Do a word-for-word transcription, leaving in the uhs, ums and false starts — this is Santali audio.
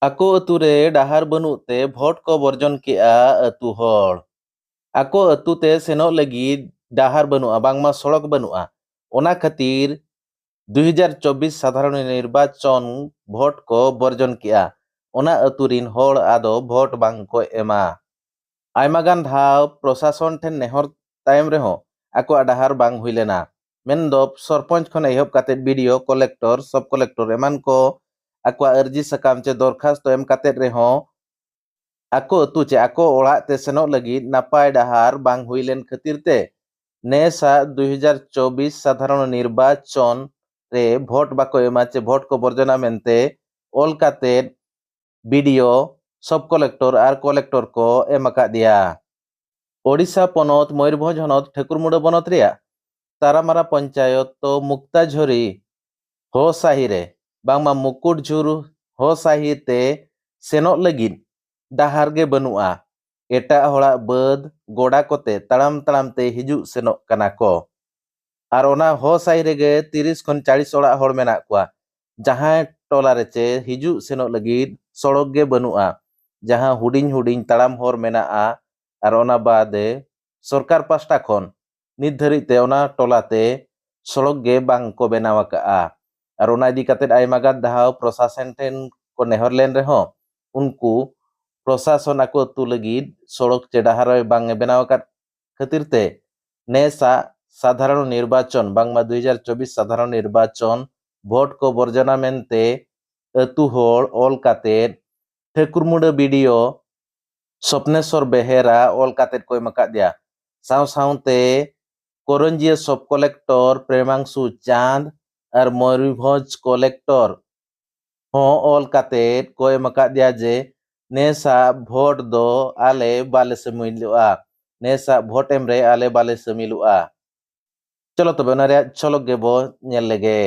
ᱟᱠᱚ ᱟᱹᱛᱩ ᱨᱮ ᱰᱟᱦᱟᱨ ᱵᱟᱹᱱᱩᱜ ᱛᱮ ᱵᱷᱳᱴ ᱠᱚ ᱵᱚᱨᱡᱚᱱ ᱠᱮᱜᱼᱟ ᱟᱹᱛᱩ ᱦᱚᱲ᱾ ᱟᱠᱚ ᱟᱹᱛᱩ ᱛᱮ ᱥᱮᱱᱚᱜ ᱞᱟᱹᱜᱤᱫ ᱰᱟᱦᱟᱨ ᱵᱟᱹᱱᱩᱜᱼᱟ, ᱵᱟᱝᱢᱟ ᱥᱚᱲᱚᱠ ᱵᱟᱹᱱᱩᱜᱼᱟ᱾ ᱚᱱᱟ ᱠᱷᱟᱹᱛᱤᱨ ᱫᱩ ᱦᱟᱡᱟᱨ ᱪᱚᱵᱵᱤᱥ ᱥᱟᱫᱷᱟᱨᱚᱱ ᱱᱤᱨᱵᱟᱪᱚᱱ ᱵᱷᱳᱴ ᱠᱚ ᱵᱚᱨᱡᱚᱱ ᱠᱮᱜᱼᱟ᱾ ᱚᱱᱟ ᱟᱹᱛᱩ ᱨᱤᱱ ᱦᱚᱲ ᱟᱫᱚ ᱵᱷᱳᱴ ᱵᱟᱝ ᱠᱚ ᱮᱢᱟ᱾ ᱟᱭᱢᱟ ᱜᱟᱱ ᱫᱷᱟᱣ ᱯᱨᱚᱥᱟᱥᱚᱱ ᱴᱷᱮᱱ ᱱᱮᱦᱚᱨ ᱛᱟᱭᱚᱢ ᱨᱮᱦᱚᱸ ᱟᱠᱚᱣᱟᱜ ᱰᱟᱦᱟᱨ ᱵᱟᱝ ᱦᱩᱭ ᱞᱮᱱᱟ᱾ ᱢᱮᱱᱫᱚ ᱥᱚᱨᱯᱚᱧᱪ ᱠᱷᱚᱱ ᱮᱦᱚᱵ ᱠᱟᱛᱮ ᱵᱤ ᱰᱤ ᱳ, ᱠᱚᱞᱮᱠᱴᱚᱨ, ᱥᱚᱵ ᱠᱚᱞᱮᱠᱴᱚᱨ ᱮᱢᱟᱱ ᱠᱚ ᱟᱠᱚᱣᱟᱜ ᱟᱹᱨᱡᱤ ᱥᱟᱠᱟᱢ ᱪᱮ ᱫᱚᱨᱠᱷᱟᱥᱛᱚ ᱮᱢ ᱠᱟᱛᱮ ᱨᱮᱦᱚᱸ ᱟᱠᱚ ᱟᱹᱛᱩ ᱪᱮ ᱟᱠᱚ ᱚᱲᱟᱜ ᱛᱮ ᱥᱮᱱᱚᱜ ᱞᱟᱹᱜᱤᱫ ᱱᱟᱯᱟᱭ ᱰᱟᱦᱟᱨ ᱵᱟᱝ ᱦᱩᱭ ᱞᱮᱱ ᱠᱷᱟᱹᱛᱤᱨ ᱛᱮ ᱱᱮᱥᱟᱜ ᱫᱩ ᱦᱟᱡᱟᱨ ᱪᱚᱵᱵᱤᱥ ᱥᱟᱫᱷᱟᱨᱚᱱ ᱱᱤᱨᱵᱟᱪᱚᱱ ᱨᱮ ᱵᱷᱳᱴ ᱵᱟᱠᱚ ᱮᱢᱟ ᱪᱮ ᱵᱷᱳᱴ ᱠᱚ ᱵᱚᱨᱡᱚᱱᱟ ᱢᱮᱱᱛᱮ ᱚᱞ ᱠᱟᱛᱮ ᱵᱤ ᱰᱤ ᱳ, ᱥᱚᱵ ᱠᱚᱞᱮᱠᱴᱚᱨ ᱟᱨ ᱠᱚᱞᱮᱠᱴᱚᱨ ᱠᱚ ᱮᱢ ᱟᱠᱟᱫᱮᱭᱟ᱾ ᱳᱰᱤᱥᱟ ᱯᱚᱱᱚᱛ ᱢᱚᱭᱩᱨᱵᱷᱚᱸᱡᱽ ᱦᱚᱱᱚᱛ ᱴᱷᱟᱹᱠᱩᱨᱢᱩᱰᱟᱹ ᱵᱚᱱᱚᱛ ᱨᱮᱭᱟᱜ ᱛᱟᱨᱟᱢᱟᱨᱟ ᱯᱚᱧᱪᱟᱭᱚᱛ ᱛᱚ ᱢᱩᱠᱛᱟᱡᱷᱚᱨᱤ ᱦᱚ ᱥᱟᱦᱤ ᱨᱮ ᱵᱟᱝᱢᱟ ᱢᱩᱠᱩᱴᱡᱷᱩᱨ ᱦᱚ ᱥᱟᱦᱤ ᱛᱮ ᱥᱮᱱᱚᱜ ᱞᱟᱹᱜᱤᱫ ᱰᱟᱦᱟᱨ ᱜᱮ ᱵᱟᱹᱱᱩᱜᱼᱟ᱾ ᱮᱴᱟᱜ ᱦᱚᱲᱟᱜ ᱵᱟᱹᱫᱽ ᱜᱚᱰᱟ ᱠᱚᱛᱮ ᱛᱟᱲᱟᱢ ᱛᱟᱲᱟᱢ ᱛᱮ ᱦᱤᱡᱩᱜ ᱥᱮᱱᱚᱜ ᱠᱟᱱᱟ ᱠᱚ᱾ ᱟᱨ ᱚᱱᱟ ᱦᱚ ᱥᱟᱦᱤ ᱨᱮᱜᱮ ᱛᱤᱨᱤᱥ ᱠᱷᱚᱱ ᱪᱟᱞᱤᱥ ᱚᱲᱟᱜ ᱦᱚᱲ ᱢᱮᱱᱟᱜ ᱠᱚᱣᱟ᱾ ᱡᱟᱦᱟᱸᱭ ᱴᱚᱞᱟ ᱨᱮ ᱪᱮ ᱦᱤᱡᱩᱜ ᱥᱮᱱᱚᱜ ᱞᱟᱹᱜᱤᱫ ᱥᱚᱲᱚᱠ ᱜᱮ ᱵᱟᱹᱱᱩᱜᱼᱟ, ᱡᱟᱦᱟᱸ ᱦᱩᱰᱤᱧ ᱦᱩᱰᱤᱧ ᱛᱟᱲᱟᱢ ᱦᱚᱨ ᱢᱮᱱᱟᱜᱼᱟ᱾ ᱟᱨ ᱚᱱᱟ ᱵᱟᱫᱮ ᱥᱚᱨᱠᱟᱨ ᱯᱟᱥᱴᱟ ᱠᱷᱚᱱ ᱱᱤᱛ ᱫᱷᱟᱹᱨᱤᱡ ᱛᱮ ᱚᱱᱟ ᱴᱚᱞᱟ ᱛᱮ ᱥᱚᱲᱚᱠ ᱜᱮ ᱵᱟᱝ ᱠᱚ ᱵᱮᱱᱟᱣ ᱟᱠᱟᱜᱼᱟ᱾ ᱟᱨ ᱚᱱᱟ ᱤᱫᱤ ᱠᱟᱛᱮ ᱟᱭᱢᱟ ᱜᱟᱱ ᱫᱷᱟᱣ ᱯᱨᱚᱥᱟᱥᱚᱱ ᱴᱷᱮᱱ ᱠᱚ ᱱᱮᱦᱚᱨ ᱞᱮᱱ ᱨᱮᱦᱚᱸ ᱩᱱᱠᱩ ᱯᱨᱚᱥᱟᱥᱚᱱ ᱟᱠᱚ ᱟᱹᱛᱩ ᱞᱟᱹᱜᱤᱫ ᱥᱚᱲᱚᱠ ᱪᱮ ᱰᱟᱦᱟᱨ ᱮ ᱵᱟᱝ ᱮ ᱵᱮᱱᱟᱣ ᱟᱠᱟᱫ ᱠᱷᱟᱹᱛᱤᱨ ᱛᱮ ᱱᱮᱥᱟᱜ ᱥᱟᱫᱷᱟᱨᱚᱱ ᱱᱤᱨᱵᱟᱪᱚᱱ ᱵᱟᱝᱢᱟ ᱫᱩ ᱦᱟᱡᱟᱨ ᱪᱚᱵᱵᱤᱥ ᱥᱟᱫᱷᱟᱨᱚᱱ ᱱᱤᱨᱵᱟᱪᱚᱱ ᱵᱷᱳᱴ ᱠᱚ ᱵᱚᱨᱡᱚᱱᱟ ᱢᱮᱱᱛᱮ ᱟᱹᱛᱩ ᱦᱚᱲ ᱚᱞ ᱠᱟᱛᱮ ᱴᱷᱟᱹᱠᱩᱨᱢᱩᱰᱟᱹ ᱵᱤ ᱰᱤ ᱳ ᱥᱚᱯᱱᱮᱥᱚᱨ ᱵᱮᱦᱮᱨᱟ ᱚᱞ ᱠᱟᱛᱮ ᱠᱚ ᱮᱢ ᱟᱠᱟᱫ ᱫᱮᱭᱟ᱾ ᱥᱟᱶ ᱥᱟᱶᱛᱮ ᱠᱚᱨᱚᱧᱡᱤᱭᱟᱹ ᱥᱚᱵ ᱠᱚᱞᱮᱠᱴᱚᱨ ᱯᱨᱮᱢᱟᱝᱥᱩ ᱪᱟᱸᱫᱽ ᱟᱨ ᱢᱚᱭᱩᱨᱵᱷᱚᱸᱡᱽ ᱠᱚᱞᱮᱠᱴᱚᱨ ᱦᱚᱸ ᱚᱞ ᱠᱟᱛᱮ ᱠᱚ ᱮᱢ ᱟᱠᱟᱫ ᱫᱮᱭᱟ ᱡᱮ ᱱᱮᱥᱟᱜ ᱵᱷᱳᱴ ᱫᱚ ᱟᱞᱮ ᱵᱟᱞᱮ ᱥᱟᱹᱢᱤᱞᱚᱜᱼᱟ, ᱱᱮᱥᱟᱜ ᱵᱷᱳᱴ ᱮᱢ ᱨᱮ ᱟᱞᱮ ᱵᱟᱞᱮ ᱥᱟᱹᱢᱤᱞᱚᱜᱼᱟ᱾ ᱪᱚᱞᱚ ᱛᱚᱵᱮ ᱚᱱᱟ ᱨᱮᱭᱟᱜ ᱡᱷᱚᱞᱚᱠ ᱜᱮᱵᱚ ᱧᱮᱞ ᱞᱮᱜᱮ᱾